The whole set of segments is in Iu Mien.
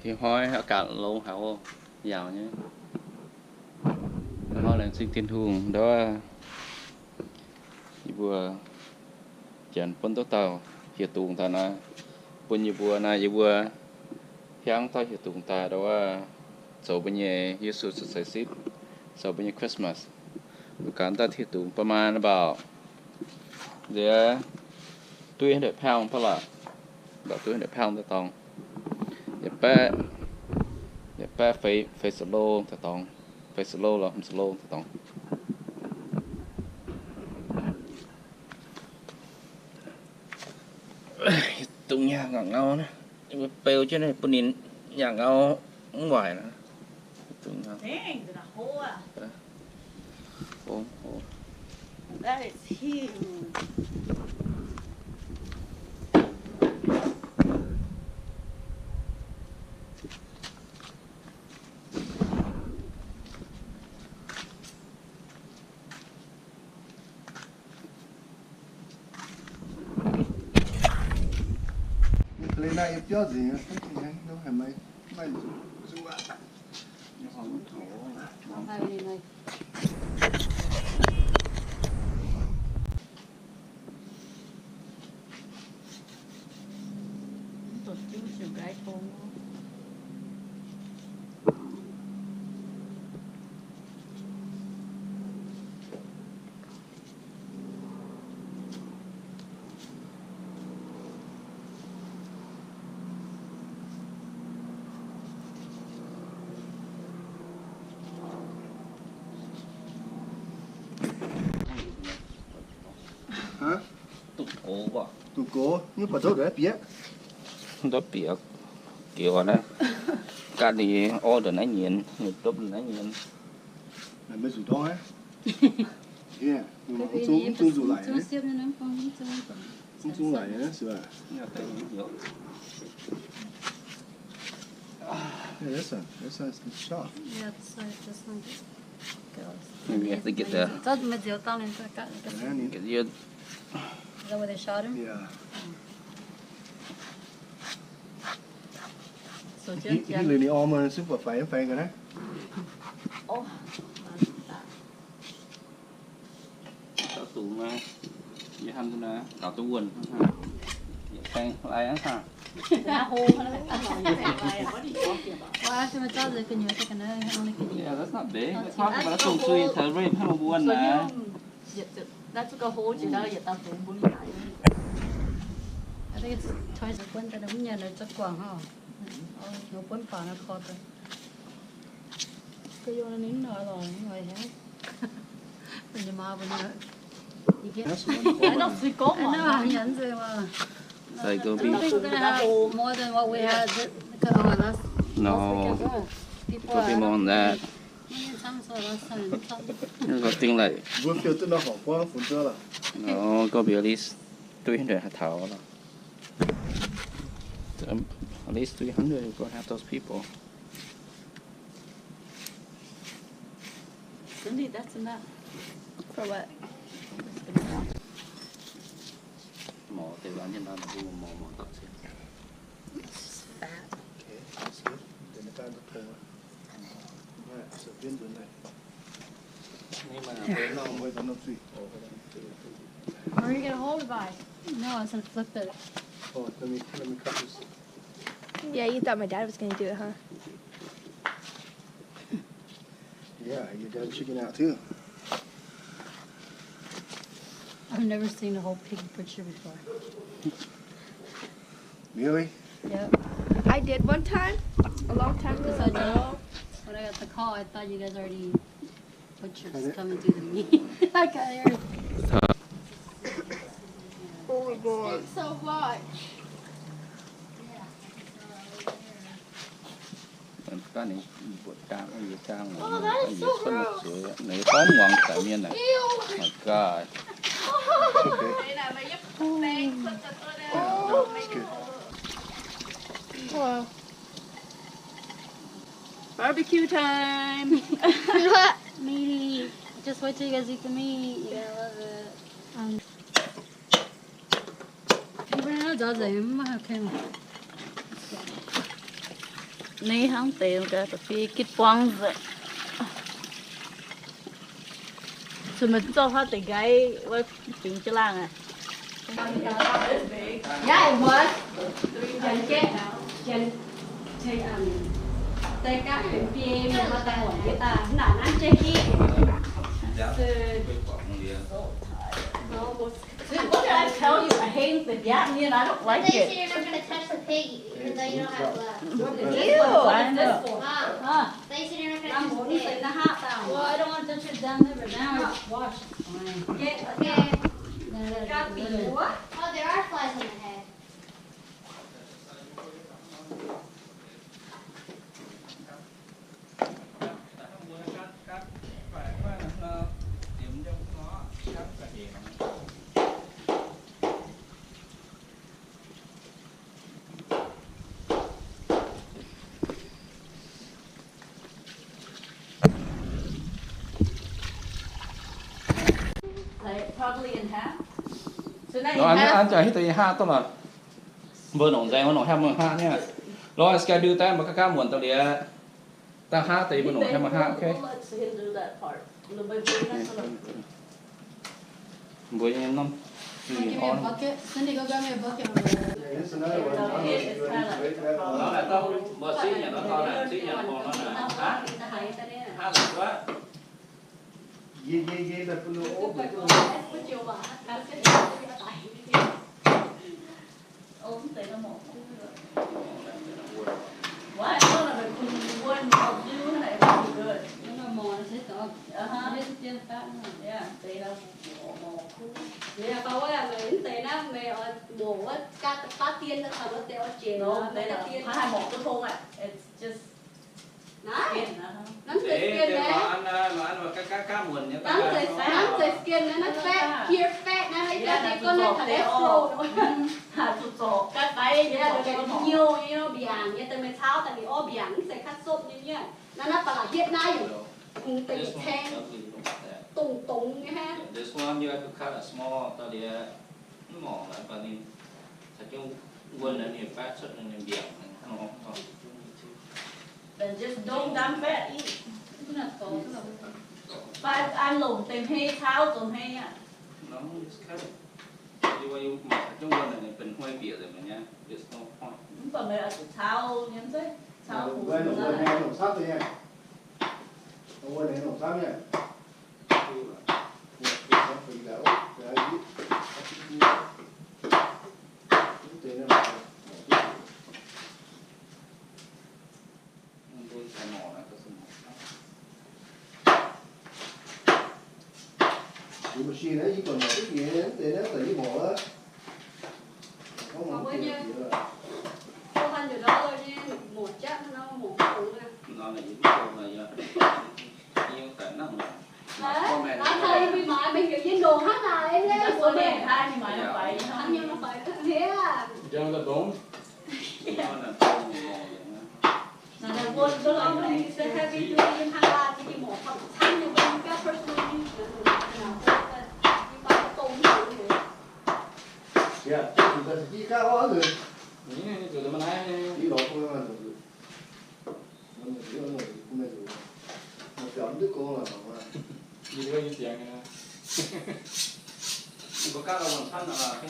Ih hnoi อากาศ longx haic, yaauc nyei. Ih hnoi laengz zingh Tin-Hungh ndau wuov, yie mbuo janx buonv duqv dauh hieh dungz daaih naaiv, bun yie mbuo naaiv, yie mbuo hiuv dauh hieh dungz daaih ndau wuov, zoux mbuo nyei Yesu ceix sipv, zoux mbuo nyei Christmas. Mbuo ganh daaih hieh dungz ประมาณ about nziex สองร้อย pound เปล่า about สองร้อย pound daaih dorngx. Yietc baeqv, yietc baeqv feix, feix กิโล daaih dorngx, feix กิโล lorqc, หกกิโล daaih dorngx. Dungz nyaah ngauh ngau naaiv, beu jienv naaiv bun ninh nyaah ngau mv waaic naaiv. Dungz ngau. That is huge. Dongh gox nyei, buatc ndopv bieqc, ndopv bieqc, gioux naaiv, ganh ninh order naaiv nyienz, ninh ndopv naaiv nyienz. Mv zungh laic, mv zungh laic. Yeah, this one, this one is soft. Yeah, this one, this one. Maybe I have to get the, get the, is that where they shot him? Yeah. So he, he really almost super fine, fine, kan? Oh. Taux dungz naaiv, yie hnamv duqv naaiv gaux duqv wuonh hnangv, yietc baeng lai hnangv. Yeah, that's not big. That's not, that's dongh zuiz taux mbuo hnangv mbuo wuonh naaiv. I think it's toys buonv daaih mv nyanc nor za'guangc hov. Buonv faaux nor koi daaih. It's like gonna be, no, it's gonna be more than that. It's gonna think like, no, it's gonna be at least three hundred haaix taux lorqc. Um, at least three hundred, we're gonna have those people. Cindy, that's enough. For what? Mouc deix nzunc naaiv mbuo mouc mouc dapc cien. It's just fat. Okay, that's good. Then the guy looked over. All right, so Vince and I. Are you gonna hold it by? No, I was gonna flip it. Oh, let me, let me cut this. Yeah, you thought my dad was gonna do it, huh? Yeah, your dad chicken out too. I've never seen a whole pig butcher before. Really? Yep. I did one time, a long time ago. When I got the call, I thought you guys already butchers come and do the meat. I got here. Oh my God. It's so much. Ninh mbuo dangh, ninh mbuo dangh, ninh mbuo cuotv mv zueiz, ninh mbuo gorngv muangx daaih mienh naaic. My God. Hello. Barbecue time. Meaty. Just wait till you guys eat the meat. Yeah, I love it. Um, you run out of those, eh? Mm, okay. Ni hnangv deix ga'fei gitv buangv nzengc. Cun meih zorqv haav deix nqaiv wuov fingx jienv laangh aqv. Yeah, it was. Janx-jeiv, janx-jeiv, um, daaih gapv benx biei mienh maaih daaih hoic jienv daaih. Naaic nanv jeiv hiv. What did I tell you? I hate the biatv nie, and I don't like it. They say you're not gonna touch the pig, even though you don't have gloves. Ew, I know. Huh? They say you're not gonna touch the pig. Well, I don't want to touch it down there, but now it's washed. Fine. Okay. Oh, there are flies on the head. Like, probably in half. So now you have. An jienv hitv deix haav duqv lorqc. Mbuo nongc nzaeng, mbuo nongc haav, mbuo haav niaa. Lorz scale daaih mbuo gaav gaav muonc daaih liuz. Daaih haav deix mbuo nongc haav, mbuo haav, okay. Let him do that part. Mbuo nyei norm. Give me a bucket. Cindy, go grab me a bucket. It's another one. It's kind of like the problem. Mbuo sipv nyanc nor, taux naaic sipv nyanc horngh nor naaic. Haav, haav la'guaatv. Yie, yie, yie, la'bun lo o. Naaiv, naaiv zeiz skin naaiv, naaiv zeiz skin naaiv, naaiv fat, pure fat naaiv, naaiv jaax deix gorngv naaiv cholesterol. Ga'fei nyei, nyiuh nyei, mbiaangc nyei, deix meih cauv daaih ninh orv mbiaangc, mv zeiz cup soap nyei mienh. Naaiv naaiv ba'laqc hietv naaiv yaac kungx deix yietc caeng, dongh dongz nyei hnangv. This one you have to cut a small, dau ndiev, mv mangc laaix baac ninh caux jienv wuonh naaiv ninh fat cuotv ninh mbiaangc. Then just don't dump fat, eat. But an longc deix hmei cauv zoux hmei aqv. No, just cut it. Yie mbuo yiem mangc jienv wuonh naaic, benx hnoi bieqc nzengc mi'aqv. There's no point. Mv baac meih oix zuqc cauv nyei, mv zeiz cauv. Wuonh naaic longc camv nyei. Wuonh naaic longc camv nyei. Mbuo mangc naaiv, mbuo mangc naaiv. Mbuo machine naaiv yie buatc mangc duqv nyei, deix naaiv daaih yie mangc wuov. Gorngv mangc duqv nyei. Four hundred dollar nyei mangc jatv nor, mangc mv dongz aqv. Nor naaic yie mv dongz naaic yie, yie daaih nangh naaic. Last time we buy, mingh heuc yie ndongc hnangv naaic nyei. Hnangv nyei mv faix. Jangx daaih dongz. Mbuo gapv wuonh camv naaic,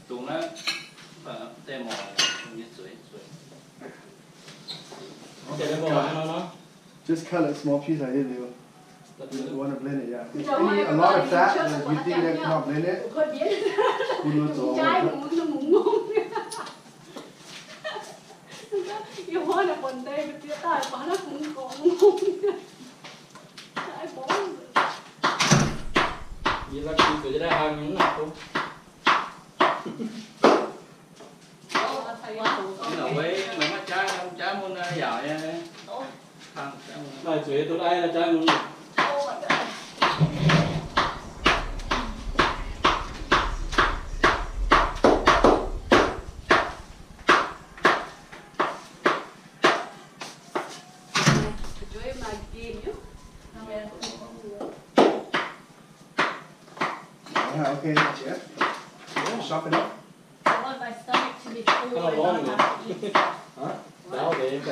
dongz naaiv, mv baac deix mangc nyei zueiz, zueiz. Just cut a small piece out here, Leo. You want to blend it, yeah. If any, a lot of fat, then you think that cannot blend it? Bun mbuo zoux. Yie la'kuqv zuqc jienv naaiv hlang nyei mv nangc dongh. Ninh la'wei meih maiv jaaix, jaaix mun naaiv yaauc nyei. Maaih zueiz duqv aiv, jaaix mun. Yeah, okay, yeah. Sharpen up. I want my stomach to be full and not have to eat. Huh? Or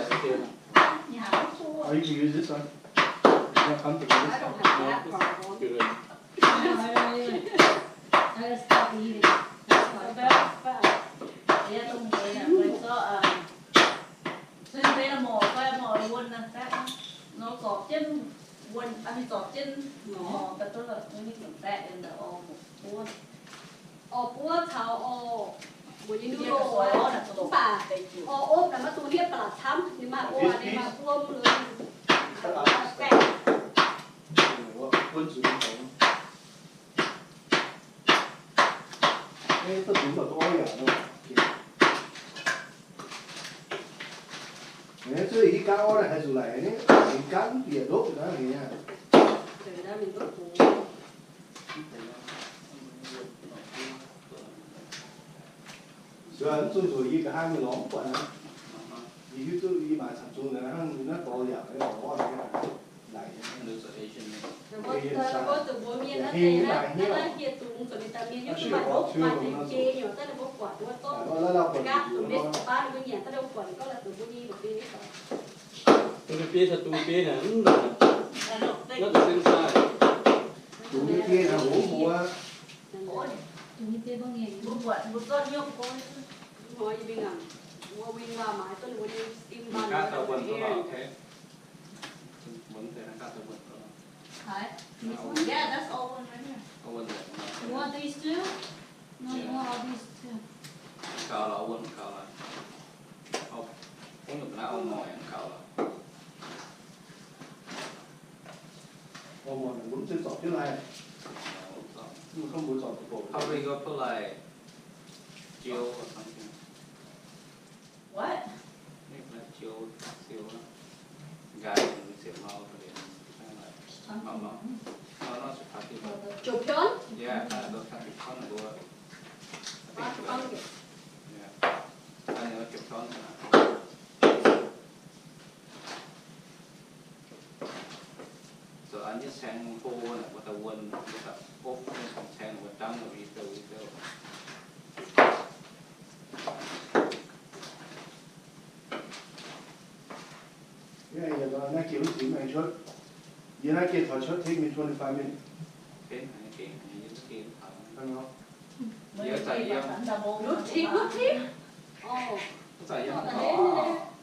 you can use this one. It's more comfortable this one. No, it's good. I gotta stop eating. That's fine. About five. Yeah, don't worry. I saw, um, Sen beiv la'maah fai maah wuon naaic baeqv nor, zorpc jienv wuon, I mean zorpc jienv maah, da'douv la'mingh baeqv in the orv buov. Orv buov caux orv, mbuo nyei noodle, mv baac orv opv naaic maiv dungx hietv ba'laqc camv, ninh maaih orv, ninh maaih buov mv lui. Zuqc hiv gaanv orv naaic haih zuqc laic nyei, hiv gaanv bieqc ndopv naaiv nyei. Zuqc mv zuqc zuqc yie nqa'haav nyei lorz mv buatc naaiv. Yie hiuv duqv yie maaiz camv zungv naaiv hnangv naaiv dorh yaac lorz laic nyei. Dongh biei caux dongh biei naaic, mv nzunc naaiv dongh sin sai. Dongh biei naaic hoc mbuo. Got the one for, okay. One thing I got the one for. Hi. This one? Yeah, that's all one right here. All one there. You want these two? No, you want all these two? Kaux lorz wuov kaux lorz. Ov, ov, nqa'haav ov, mv kaux lorz. Ov, mv zeiz zorpc jienv lai. Mv, mv zorpc. Probably go put like jiu or something. What? Jiu, jiu. Nqaai ziepc mau, ziepc mau. Jiu pion? Yeah, kind of those kind of pion. Yeah. Kind of jiu pion. So an jienv caeng hlo naaic, mbuo daaih wuonh, mbuo daaih opv nyei, caeng mbuo damv nor, i douh i douh. Yie naaiv geh wuov jiex mv aengx cuotv. Yie naaiv geh taux cuotv take me twenty-five minutes. Wuov zanc yie,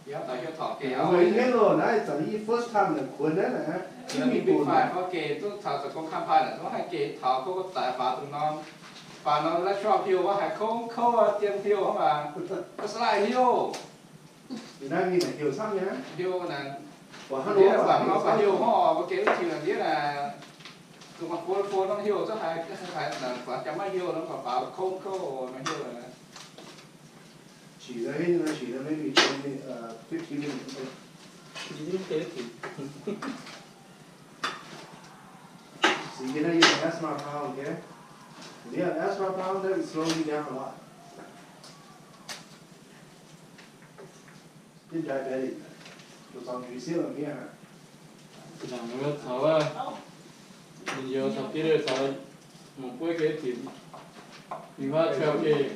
yie daaih hiuv taux geh, wuov zanc yie first time naaic kuonx naaiv naaic, jienv mingh bun. Big Five gorngv geh duqv taux zoux gong kaamv paaiv naaic, mv haih geh taux gorngv daaih faaux dongh norm, faaux norm lecture hiuv, mv haih kouv kouv dien hiuv hnangv, mv baac slide hiuv. Yie naaiv mingh naaic hiuv camv nyei. Hiuv naaic, baac hnangv nor baac hiuv hnangv, mbuo geh wuov ziux naaic ndiev naaic, zuqc maaih phone phone norm hiuv, zuqc haiz, haiz naaic faaux jaax maiv hiuv nor, faaux kouv kouv maiv hiuv. Chỉ ra hết, chỉ ra mấy vị trí, ờ, vị trí mình cũng được. So you know you have asthma problem, okay? When you have asthma problem, that will slow you down a lot. You're diabetic. You're on, you see what I mean, huh? Nangc wuov caux wuov, ninh youz caux Peter caux mangc buov geh tipc, ninh huaav trail geh.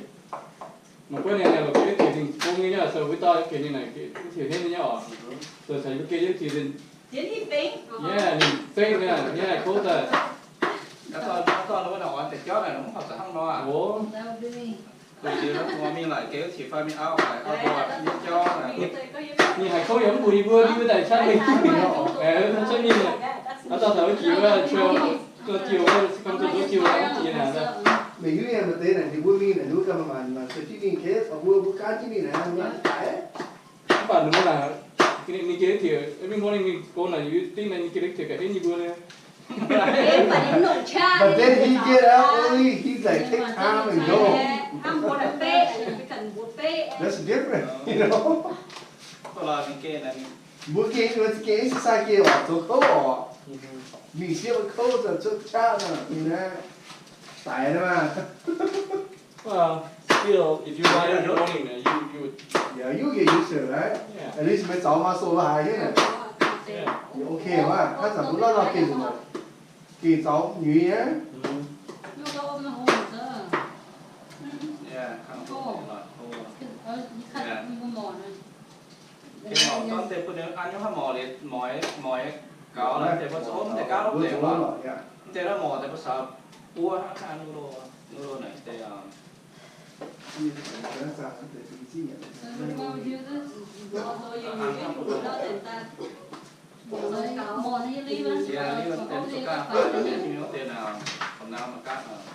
Mangc buov ninh naaic lorqc geh tipc ninh bung nyei, so wuov dauh geh ninh naaic geh tipc hneiv nyei oc. So caux yie mbuo geh tipc ninh, yeah, ninh fengv nyei, ninh haih kouv daaih. Ninh haih kouv yaac mv mbuox yie mbuo, yie mbuo daaih cuotv mingh, cuotv mingh. Aav dauh taux wuov jiex wuov trail, wuov jiu, wuov come to wuov jiu, wuov jiex naaic. Meih hiuv nyei maaih deix naaic ninh mbuo mingh naaic ninh mbuo ganh maaih maanc sueih jienv mingh geh caux mbuo, mbuo gaanv jienv mingh naaic, mv baac ninh mbuo naaic, ninh geh tipc, every morning ninh go naaic, you think naaic ninh geh tipc ga'henv yie mbuo nyei. But then he get out early, he's like, take time and go. That's different, you know? Mbuo geh, mbuo geh exercise geh oc, zoux kouv oc. Mingh sieqv kouv zanc cuotv qaqv nor, ninh naaiv daic nor maah. Well, still, if you run in the morning, uh, you, you would, yeah, you get used to it, right? Yeah. At least meih zaux muscle haaix nyungc naaic. Yeah. You okay, right? Hnangv zanc mbuo lorz lorz gengh nzunc, gengh zaux nyuiz aqv. Yeah, kind of cold. Yeah. Deix morc zorqv deix bun ninh an nyei haaix morc liuz, moix, moix gaux deix mbuo zoux mv deix gauv deix wuov. Mv deix naaiv morc deix mbuo caux buov hnangv naaiv nuv loh, nuv loh naaic deix. Yie, liuz deix mv zuqc gaav, deix mv zuqc gaav, deix naaic, ga'naaiv mangc gaav naaic.